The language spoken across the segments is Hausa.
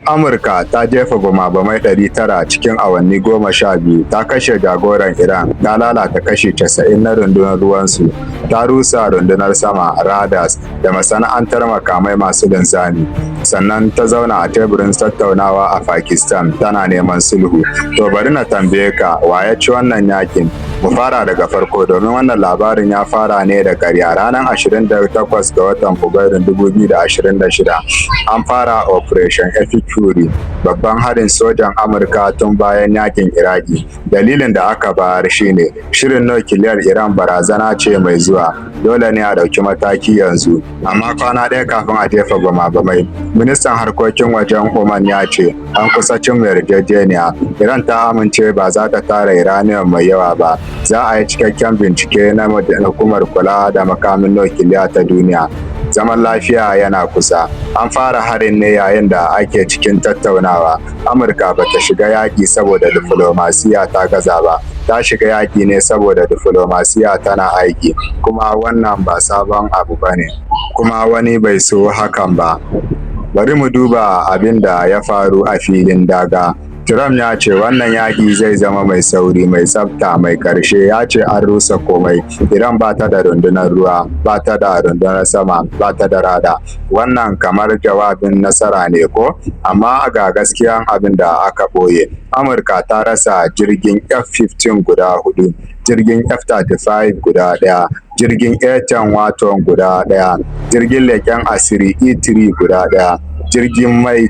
Amurka ta jefa bama-bamai 900 cikin awanni 12, ta kashe jagoran Iran, ta lalata kashi 90 na rundunar ruwansu, ta rusa rundunar sama, radars, da masana'antar makamai masu linzami, sannan ta zauna a teburin tattaunawa a Pakistan tana neman sulhu. To, bari na tambaye ka, wa ya ci wannan yakin? Mu fara daga farko, domin wannan labarin ya fara ne da ƙarya. Ranar 28 ga watan Fabrairun 2026, an fara Operation Epic Fury, babban harin sojan Amurka tun bayan yakin Iraki. Dalilin da aka bayar shine shirin nukiliyar Iran barazana ce mai zuwa, dole ne a ɗauki mataki yanzu. Amma kwana ɗaya kafin a jefa bama-bamai, ministan harkokin wajen Oman ya ce an kusa cimma yarjejeniya. Iran ta amince ba za ta tara uranium mai yawa ba, za a yi cikakken bincike na Hukumar Kula da Makamin Nukiliya ta Duniya. Zaman lafiya yana kusa. An fara harin ne yayin da ake cikin tattaunawa. Amurka ba ta shiga yaƙi saboda diflomasiya ta gaza ba, ta shiga yaƙi ne saboda diflomasiya tana aiki, kuma wannan ba sabon abu ba ne, kuma wani bai so hakan ba. Bari mu duba abin da ya faru a filin daga. Trump ya ce wannan yaƙi zai zama mai sauri, mai tsafta, mai ƙarshe. Ya ce an rusa komai. Iran ba ta da rundunar ruwa, ba ta da rundunar sama, ba ta da radar. Wannan kamar jawabin nasara ne, ko? Amma ga gaskiyan abin da aka ɓoye. Amurka ta rasa jirgin F-15 guda hudu, jirgin F-35 guda ɗaya, jirgin A-10 Warthog guda ɗaya, jirgin leƙen asiri E-3 guda ɗaya, jirgin mai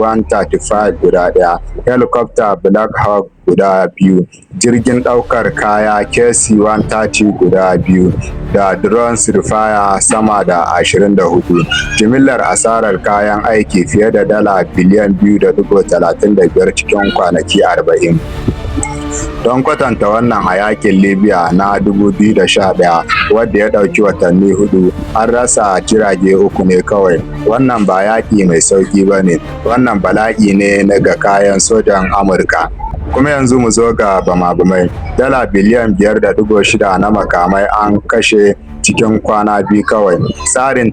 KC-135 guda ɗaya, helicopter Black Hawk guda biyu, jirgin ɗaukar kaya KC-130 guda biyu, da drones Reaper sama da 24. Jimillar asarar kayan aiki fiye da dala biliyan 2.35 cikin kwanaki 40. Don kwatanta wannan, a yakin Libya na 2011, wadda ya ɗauki watanni 4, an rasa jirage uku ne kawai. Wannan ba yaƙi mai sauƙi ba ne, wannan bala'i ne ga kayan sojan Amurka. Kuma yanzu mu zo ga bama-bamai. Dala biliyan 5.6 na makamai an kashe cikin kwana 2 kawai. Tsarin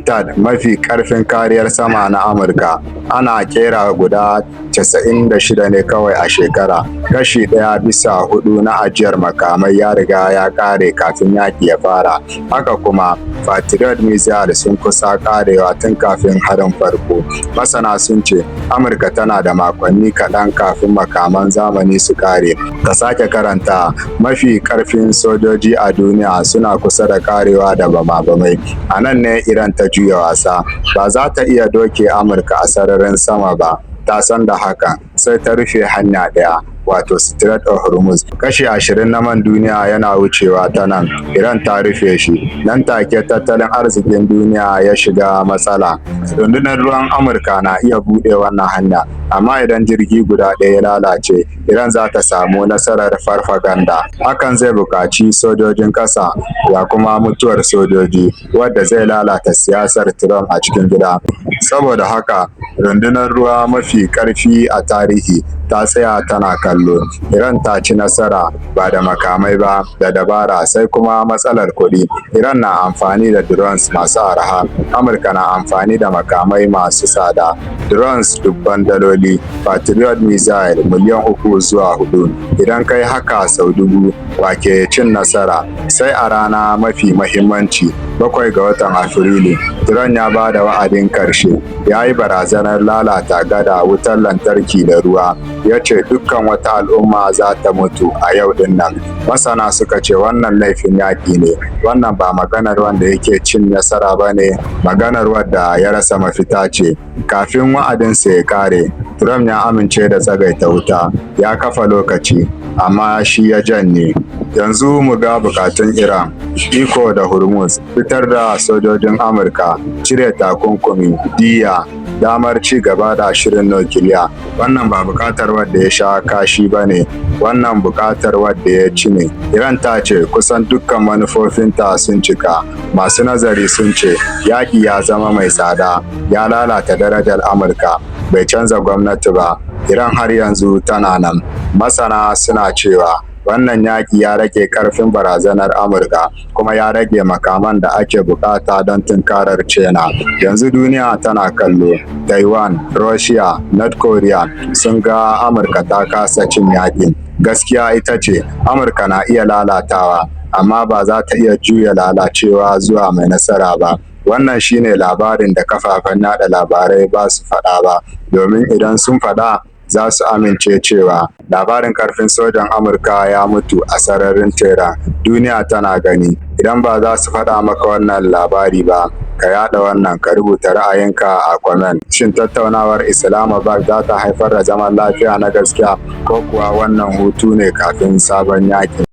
THAAD, mafi ƙarfin kariyar sama na Amurka, ana ƙera guda 96 ne kawai a shekara. Kashi ɗaya bisa huɗu na ajiyar makamai ya riga ya ƙare kafin yaƙi ya fara. Haka kuma, Patriot missile sun kusa ƙarewa tun kafin harin farko. Masana sun ce Amurka tana da makonni kaɗan kafin makaman zamani su ƙare. Ka sake karanta: mafi ƙarfin sojoji a duniya suna kusa da ƙarewa da bama-bamai. A nan ne Iran ta juya wasa. Ba za ta iya doke Amurka a sararin sama ba, ta san da hakan, sai ta rufe hanya ɗaya, wato Strait of Hormuz. Kashi 20 na man duniya yana wucewa ta nan. Iran ta rufe shi. Nan take tattalin arzikin duniya ya shiga matsala. Rundunar ruwan Amurka na iya buɗe wannan hanya, amma idan jirgi guda ɗaya ya lalace, Iran za ta samu nasarar farfaganda. Hakan zai buƙaci sojojin ƙasa ya kuma mutuwar sojoji, wadda zai lalata siyasar Trump a cikin gida. Saboda haka, rundunar ruwa mafi ƙarfi a tarihi ta tsaya tana kallo. Iran ta ci nasara ba da makamai ba, da dabara. Sai kuma matsalar kuɗi. Iran na amfani da drones masu arha, Amurka na amfani da makamai masu tsada. Drones dubban daloli, Patriot missile miliyan 3 zuwa 4. Idan kai haka sau 1000, wa ke cin nasara? Sai a rana mafi mahimmanci, 7 ga watan Afrilu, Trump ya ba da wa'adin ƙarshe. Ya yi barazanar lalata gada, wutar lantarki da ruwa. Ya ce dukkan wata al'umma za ta mutu a yau din nan. Masana suka ce wannan laifin yaƙi ne. Wannan ba maganar wanda yake cin nasara ba ne, maganar wadda ya rasa mafita ce. Kafin wa'adinsa ya kare, Trump ya amince da tsagaita wuta, ya kafa lokaci, amma shi ya janye. Yanzu mu ga bukatun Iran: iko da Hormuz, fitar da sojojin Amurka, cire takunkumi, diyya, damar ci gaba da shirin nukiliya. Wannan ba bukatar wadda ya sha kashi ba ne, wannan bukatar wadda ya ci ne. Iran ta ce kusan dukkan manufofinta sun cika. Masu nazari sun ce yaƙi ya zama mai tsada, ya lalata darajar Amurka, bai canza gwamnati ba. Iran har yanzu tana nan. Masana suna cewa Wannan yaƙi ya rage ƙarfin barazanar Amurka kuma ya rage makaman da ake buƙata don tunkarar China. Yanzu duniya tana kallo. Taiwan, Russia, North Korea sun ga Amurka ta kasa cin yaƙin. Gaskiya ita ce, Amurka na iya lalatawa, amma ba za ta iya juya lalacewa zuwa mai nasara ba. Wannan shi ne labarin da kafafen yaɗa labarai ba su faɗa ba, domin idan sun faɗa, za su amince cewa labarin ƙarfin sojan Amurka ya mutu a sararin Tehran. Duniya tana gani. Idan ba za su faɗa maka wannan labari ba, ka yaɗa wannan, ka rubuta ra'ayinka a comment. Shin tattaunawar Islamabad za ta haifar da zaman lafiya na gaskiya, ko kuwa wannan hutu ne kafin sabon yaƙi?